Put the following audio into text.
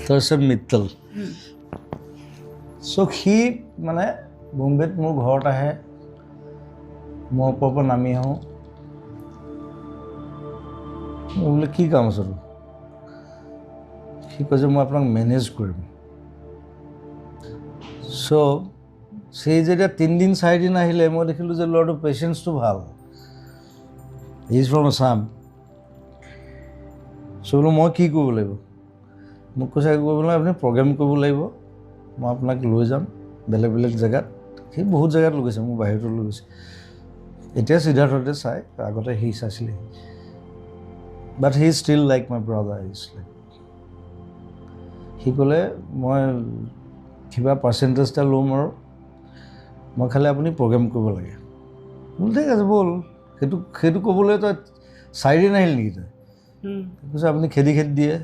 তাৰপিছত মিত্তল। চ' সি মানে বোম্বেত মোৰ ঘৰত আহে, মই ওপৰৰ পৰা নামি আহোঁ। মই বোলে কি কাম আছে তোৰ? সি কৈছে, মই আপোনাক মেনেজ কৰিম। চ' সেই যেতিয়া 3 দিন 4 দিন আহিলে, মই দেখিলোঁ যে ল'ৰাটোৰ পেচেঞ্চটো ভাল। Is from Assam. চ' বোলো, মই কি কৰিব লাগিব? মোক কৈছে, একো কৰিব নালাগে, আপুনি প্ৰগ্ৰেম কৰিব লাগিব, মই আপোনাক লৈ যাম বেলেগ বেলেগ জেগাত। সি বহুত জেগাত লৈ গৈছে মোক, বাহিৰতো লৈ গৈছে। এতিয়া সিদ্ধাৰ্থতে চাই, আগতে সি চাইছিলে। But he still like my brother is like. সি ক'লে, মই কিবা পাৰ্চেণ্টেজ এটা ল'ম আৰু মই খালি আপুনি প্ৰগ্ৰেম কৰিব লাগে। বোলো, ঠিক আছে, ব'ল। সেইটো ক'বলৈ তই 4 দিন আহিল নেকি তই? কৈছে, আপুনি খেদি খেদি দিয়ে।